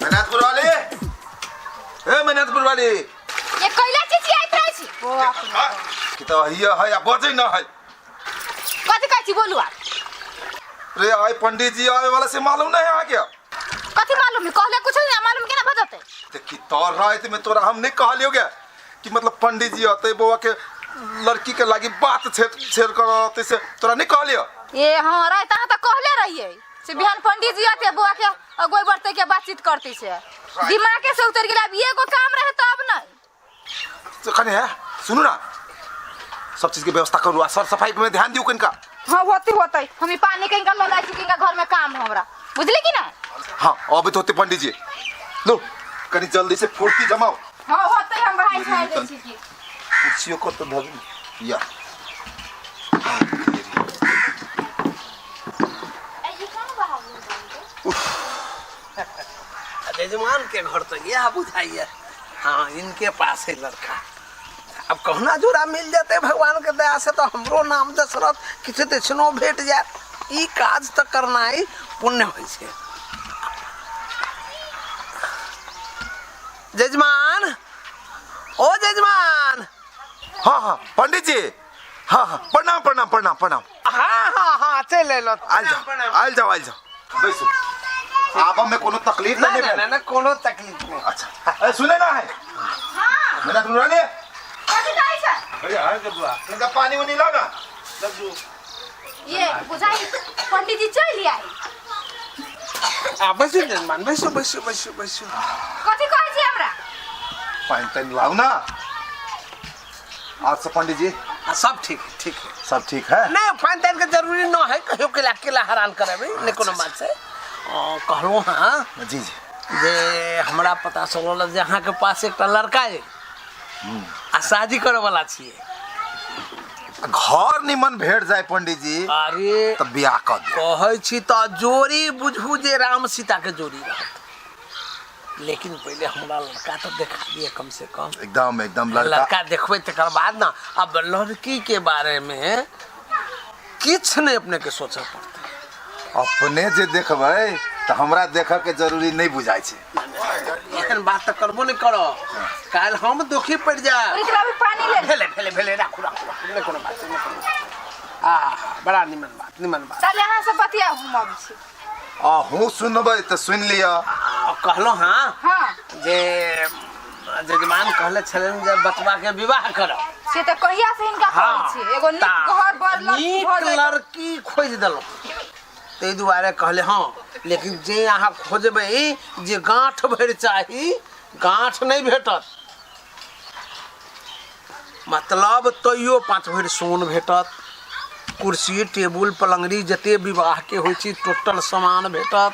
मेहनतपुर वाले, ए मेहनतपुर वाले। ये कैला चिचियाइत रहै छी? कि तो हिया है आ बजै न है। कथी कहै छी, बोलू आब। रे आइ पंडित जी आवे वाला से मालूम नहीं है क्या? कथी मालूम है? कहले कुछ नहीं, मालूम केना भऽ जेतै? देखी तो रात में तोरा हम नहीं कहलियो गया कि मतलब पंडित जी अतै, बौआ के लड़की के लागी बात छेड़ छेड़ कर अतै, से तोरा नहीं कहलियो? ए हाँ, रात अहाँ तऽ कहले रहियै से बिहान पंडित जी आते, बौआ के अगुवाई बढ़ते के बातचीत करते, से दिमागे से उतर गेल। अब एगो काम रहे तब नहीं। तो कने है सुनू ना, सब चीज के व्यवस्था करू आ सर सफाई में ध्यान दियो कनिका। हाँ, होते होते हम ई पानी कहीं का लऽ छी, कहीं घर में काम है हमरा, बुझली कि ना? हाँ, अबे तो होते पंडित जी। लो कनी जल्दी से फुर्ती जमाओ। हाँ, होते, हम भाई छाड़ दै छी की। कुर्सियों को तो धर या। यजमान के घर तो यह बुझाइए। हाँ, इनके पास है लड़का। अब कहुना जोड़ा मिल जाते भगवान के दया से तो हमरो नाम दशरथ किछु दक्षिणो भेट जायत। ई काज तऽ करनाइ पुण्य होइ छै। जजमान, ओ जजमान। हाँ हाँ पंडित जी, हाँ हाँ, प्रणाम प्रणाम प्रणाम प्रणाम। हाँ हाँ हाँ, चलि अयलहुँ। आयल जाओ, आयल जाओ, आयल जाओ, बैसू। आब में कोनो तकलीफ नहीं नहीं भेल? भेल? ना, कोनो तकलीफ नहीं। अच्छा, ए, सुने ना है मेरा तुम रहने। कथी कहै छै? अरे आए के बुआ इनका पानी उनी लाओ ना। ये बुझाइ पंडित जी चलि आई। आ बैसू जजमान, बैसू बैसू बैसू बैसू। कथी कहै छी हमरा? पानी तनी लाओ ना। आज से पंडित जी आ, सब ठीक है, ठीक है। सब ठीक है। नहीं, पानि तानि के जरूरी न है। कहियो केला केला हैरान करेबै नहीं कोनो बात से। कहलहुँ हाँ जी जी। जे हमरा पता चलल जे अहाँके पास एकटा लड़का अइ आ शादी करे वाला छियै। घर निमन भेट जाए पंडित जी। अरे तब बियाह कर दे। कहै छी तऽ जोड़ी बुझू जे राम सीता के जोड़ी रहत, लेकिन पहिले हमरा लड़का तऽ देखा दिअ कम से कम। एकदम एकदम लड़का। लड़का देखबै तकर बाद ना। अब लड़की के बारे में किछु नहि अपने के सोचऽ पड़तै। अपने जे देखबै तऽ हमरा देखऽ के जरूरी नहि बुझाइ छै। एहन बात तऽ करबो नहि करब, काल्हि हम दुखी पड़ि जायब। ओहि अभी पानी ले। भेले भेले भेले, राखू राखू राखू, नहि कोनो बात छै, नहि कोनो बात। आ बड़ा निमन बात, निमन बात। चल, अहाँ सब बतियाउ, हम अबै छी। अहूँ सुनबै तऽ सुनि लिअ। आ, कहलहुँ हाँ हाँ जे जजमान कहले छलनि जे बचबा के विवाह करब। से तऽ कहिया से हिनका कहै छी, एगो नीक ता घर बर लड़की नीक भऽ जाय। लड़की खोजि देलहुँ, ताहि दुआरे कहले हँ। लेकिन जे अहाँ खोजबै जे गाँठ भरि चाही, गाँठ नहि भेटत। मतलब तैयो 5 भरि सोन भेटत, कुर्सी टेबुल पलंगड़ी जते विवाह के होइ छै टोटल सामान भेटत,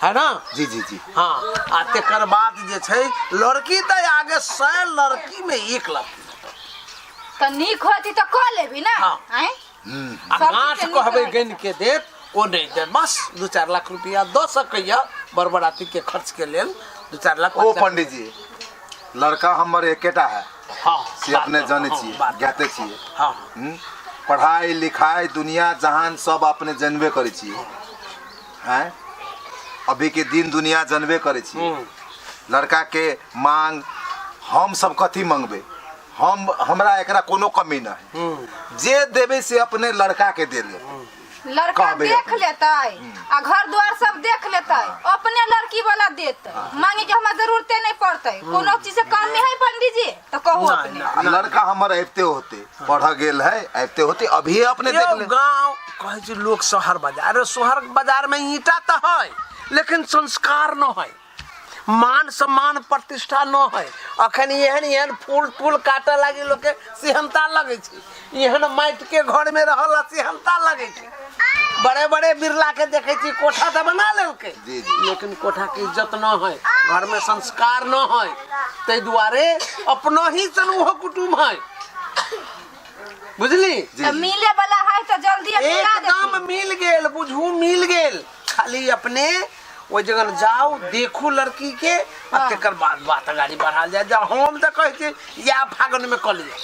है ना? जी जी जी। हाँ, आ तेकर बाद जे छै लड़की तऽ आगे 100 लड़की में एक लड़की भेटत। तऽ नीक होती तऽ कऽ लेबी ना? हाँ। आँय? आ सब गाँठ चीज कहबै नीक रहै। गनि के देत ओ नहि देत। बस 2-4 लाख रुपया दऽ सकैया बरबराती के खर्च के लेल, 2-4 लाख, ओ 5 लाख। पंडित जी, लड़का हमर एकेटा है। हाँ से बात अपने तो, जानै हाँ, छियै, बात ज्ञाते छियै। हाँ। पढ़ाई लिखाई दुनिया जहान सब अपने जनबे करै छियै हैं, अभी के दिन दुनिया जनबे करै छियै। लड़का के मांग हम सब कथी मंगबै? हम हमरा एकरा कोनो कमी न है। जे देबै से अपने लड़का के दे देबै। लड़का कहबै देख अपने। लेतै आ घर द्वार सब देख लेतै, अपने लड़की वाला देतै, मांगे के हमरा जरूरते नहीं पड़तै। कोनो चीज से कमी है पंडित जी तो कहू नहीं, अपने। नहीं। आ लड़का हमर अबिते होते पढ़ गेल है, अबिते होते अभी अपने देख यौ, ले। गाँव कहै छै लोक शहर बाजार। अरे शहर बाजार में ईंटा तऽ है लेकिन संस्कार न है, मान सम्मान प्रतिष्ठा न है। अखन एहन एहन फूल तूल काटऽ लागी लोक के सेहनता लगै छै, एहन माटि के घर में रहल सेहनता लगै छै। बड़े बड़े बिरला के देखै छी कोठा तऽ बना लेलकै, जी, जी। लेकिन कोठा के इज्जत न है, घर में संस्कार न है। ताहि दुआरे अपनो ही सन ओहो कुटुम्ब है, बुझली? जी, तऽ जी। मिले वाला है तऽ जल्दी मिला एकदम देथिन। मिल गेल, बुझू मिल गेल। खाली अपने ओहि जगह जाउ, देखू लड़की के आ हाँ। तकर बाद बात गाड़ी बढ़ाल जाय। जा हम तऽ कहै छी या फागुन में कऽ लिअ।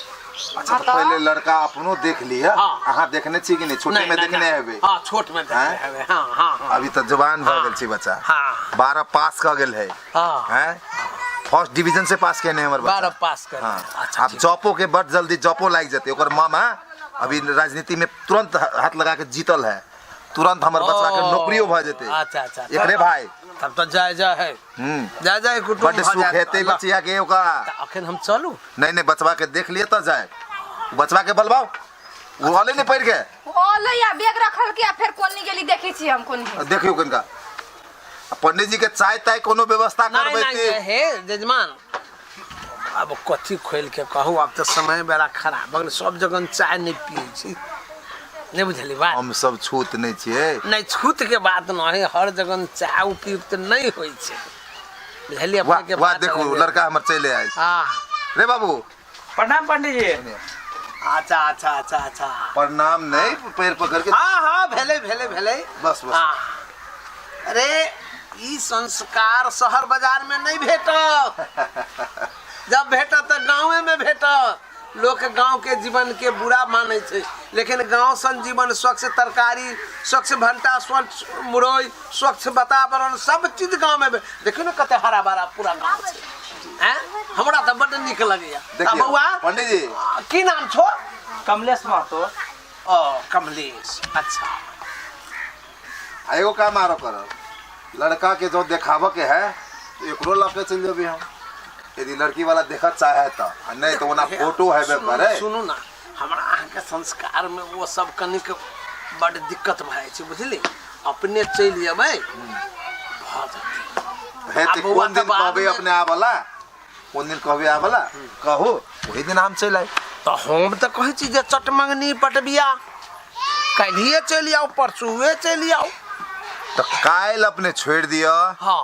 अच्छा, तऽ पहिले लड़का अपनो देख लिअ। हाँ। अहाँ देखने छी कि नहि? छोटे नहीं, में नहीं, देखने नहीं। हेबै। हाँ, छोट में देखने हैं? हेबै। हाँ हाँ हाँ। अभी तऽ जवान भऽ हाँ। गेल छै बच्चा। हाँ। 12 पास कऽ गेल है। हाँ। हैं, फर्स्ट डिवीजन से पास केने हमर बच्चा। 12 पास कर। हाँ। अच्छा, आब ठीक। जॉपो के बड जल्दी जॉपो लागि जेतै। ओकर मामा अभी राजनीति में तुरंत हाथ लगा के जीतल है, तुरंत हमर बच्चा के ओ, नौकरियो भऽ जेतै। अच्छा अच्छा। एकरे भाई। तब तऽ जाय जाय है। जाय जाय कुटुम्ब बड भऽ सुख जायत। हेतै अल्लाह। बचिया के ओकरा। तऽ अखन हम चलू? नहीं नहीं, बचवा के देख लिए तो जाए। बचवा के बलबाओ, वो हले नहीं पढ़ के ओले या बैग रखल के आ फेर कोनी गेली देखै छी हम कोनी। देखियो कनका आ पंडित जी के चाय ताय कोनो व्यवस्था नहीं करबै नहीं ते। हे जजमान, अब कथी खोल के कहू, अब तऽ समय बड़ा खराब भऽ गेल, सब जगह चाय नहीं पियै छी, नहीं बुझली बात? हम सब छूत नहीं छियै। नहीं, छूत के बात नहीं, हर जगह चाय उपयुक्त नहीं होइ छै, बुझलियै? वाह अपने के वाह बात देखू अलग है। लड़का हमर चलि आयल। हाँ। रे बाबू। प्रणाम पंडित जी। अच्छा अच्छा अच्छा अच्छा। प्रणाम नहीं, पैर पकड़ के। हाँ हाँ, भेलै भेलै भेलै। बस बस। हाँ। अरे ई संस्कार शहर बाजार में नहीं भेटत, जब भेटत तऽ गाँवे में भेटत। लोक गांव के जीवन के बुरा मानै छै, लेकिन गांव सन जीवन स्वच्छ तरकारी, स्वच्छ भंटा, स्वच्छ मुरई, स्वच्छ वातावरण, सब चीज गांव में देखियौ ने कते हरा भरा पूरा गांव छै। हैं, हमरा तऽ बड्ड नीक लगैया। आ देखियौ बौआ पंडित जी। की नाम छौ? कमलेश महतो। ओ कमलेश, अच्छा। आ एगो काम आरो करब, लड़का के जो देखाबऽ के है तो एकरो लऽ के चलि जेबै हम, यदि लड़की वाला देखऽ चाहे तऽ, आ नहीं तो ओना फोटो हेबे सुनू करे। सुनू ना, हमरा अहाँके संस्कार में वो सब कनिक बड दिक्कत भए जाइ छै, बुझली? अपने चलि जेबै भऽ जेतै। हे आ ते बौआ कोन तऽ दिन बाद कहबै में- अपने आबला, कोन दिन कहबै आबला कहू, वही दिन हम चलि आयब। तऽ हम तऽ कहै छी जे चटमंगनी पटबिया काल्हिए चलि आउ, परसुए चलि आउ। तऽ काल्हि अपने छोड़ि दिअ। हाँ।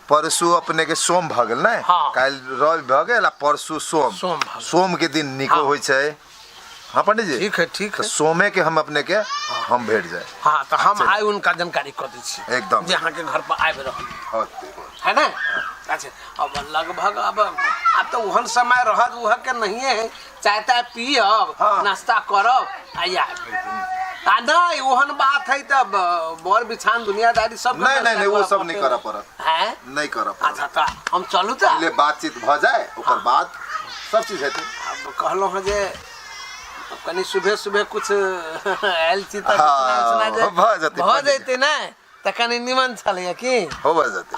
परसू अपने के सोम भऽ गेल ने? हाँ। काल्हि रवि भऽ गेल आ परसू सोम। सोम भऽ गेल। सोम के दिन नीको हाँ। होइ छै। हाँ पंडित जी, ठीक है ठीक तऽ है। सोमे के हम अपने के हम भेट जाए। हाँ, तऽ हम चलि। आइ उनका जानकारी कऽ दै छी एकदम। जे अहाँके घर पर आबि रहल होते। है ना। अच्छा, अब लगभग अब आब तऽ ओहन समय रहत उह के नहिए है, चाय ताय पियब। हाँ। नाश्ता करब आ आयब। आ नहीं ओहन बात है तब बर बिछान दुनियादारी सब नहीं नहीं नहीं, वो सब नहीं करऽ पड़त। है नहीं करऽ पड़त। अच्छा, तऽ हम चलू तऽ पहिले बातचीत भऽ जाए, ओकर बाद सब चीज हेतै। अब कहलहुँ हँ जे कनि सुबह सुबह कुछ आयल छी तऽ हाँ, सुना सुना जे भऽ जेतै, भऽ पंडित जी। जैतै ने तऽ कनि निमन छलैया की हो भऽ जेतै।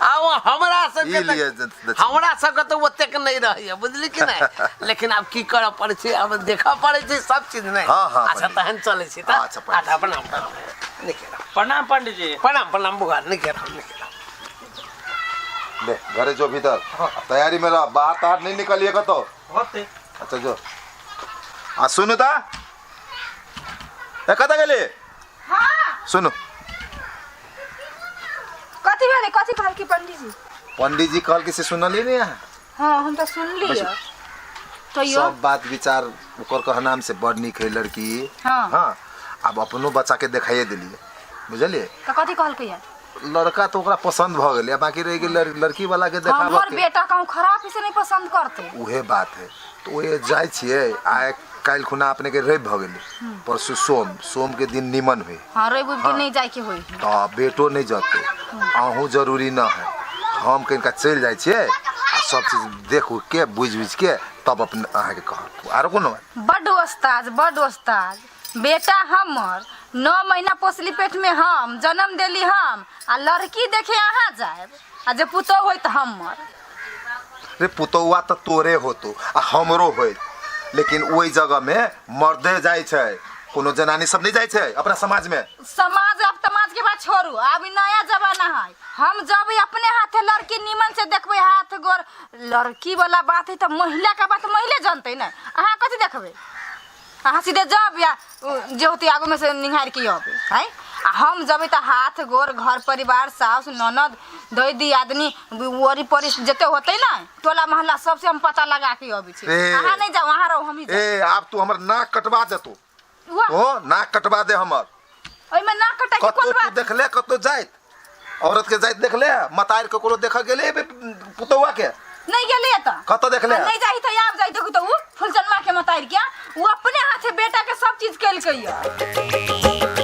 आ ओ हमरा सबके ई तऽ- लिए दक्षिणा। हमरा सबके तऽ ओतेक नहि रहैया, बुझली कि नहि? लेकिन आब की करऽ पड़ै छै, आब देखऽ पड़ै छै सब चीज नहि? हाँ, हाँ, अच्छा, पंडित। तहन चलै छी तऽ। अच्छा, पंडित। अच्छा, प्रणाम प्रणाम, नीके रहू। प्रणाम पंडित जी। प्रणाम प्रणाम बुआ, नीके रहू नीके रहू। ले घरे जो, भीतर तैयारी में रह, बाहर ताहर नहीं निकलिए कतौ। होते। अच्छा जो। आ सुनू तऽ, ए कतऽ गेली? हाँ। सुनू। कथी भेलै? कथी कहलकी पंडीजी? पंडित जी कहलकी से सुनलियै नहीं अहाँ? हाँ, हम तऽ सुनली। बैसू। तैयो सब बात विचार ओकर कहनाम से बड़ नीक है लड़की। हाँ। हाँ, आब अपनो बच्चा के देखाइए देलियै, बुझलियै? तऽ कथी कहलकै है? लड़का तो ओकरा पसंद भऽ गेलै, आ बाकी रहि गेल लड़की वाला के देखाबऽ हमर के। बेटा कहूँ खराब से नहीं पसंद करते। उहे बात है, तो ओहे जाइ छियै। आइ काल्हि खुना अपने के रवि भऽ गेलै, परसू सोम, सोम के दिन निमन होइ। हाँ, रवि उवि के हाँ। नहीं जाए के होई। तऽ बेटो नहि जतै, अहूँ जरूरी न है। हम कनिका चलि जाइ छियै आ सब चीज देख उख के बुझि उझि के तब अपने अहाँके कहब। आरो कोनो बात? बड्ड ओस्ताज, बड्ड ओस्ताज। बेटा हमर 9 महीना पोसली पेट में, हम जन्म देली हम, आ लड़की देखे अहाँ जायब, आ जे पुतोह होइत हमर। रे पुतौआ तऽ तोरे होतो आ हमरो होइत, लेकिन ओहि जगह में मर्दे जाइ छै, कोनो जनानी सब नहीं जाइ छै अपना समाज में। समाज अब समाज के बात छोड़ू, अब ई नया जमाना है। हम जब अपने हाथे लड़की निमन से देखबै, हाथ गोर लड़की वाला बात है तऽ महिला के बात महिले जानते ने। अहाँ कथी देखबै? अहाँ सीधे जब या जे होते आगू में से निहार के अबे है, आ हम जबै तऽ हाथ गोर घर परिवार सास ननद दई दियादनी ओरी परी जते होते ना टोला मोहल्ला सबसे हम पता लगा के अबै छी। ए। अहाँ नहीं जाओ, अहाँ रहो, हम ही जाओ। ए आब तू हमर नाक कटवा देतो। वाह। तो नाक कटवा दे हमर। ओहिमे नाक कटाइ के कतौ कोन तू बात? देखले कतौ जाइत औरत के जाइत देखले मतार के कोनो देखऽ गेले पुतौआ के? नहीं गेलिए तऽ कतऽ देखले आ नहीं जाही तऽ आब जाई देखू तऽ उ फुलचनमा के मतारि के उ अपने हाथे बेटा के सब चीज केलकै ये।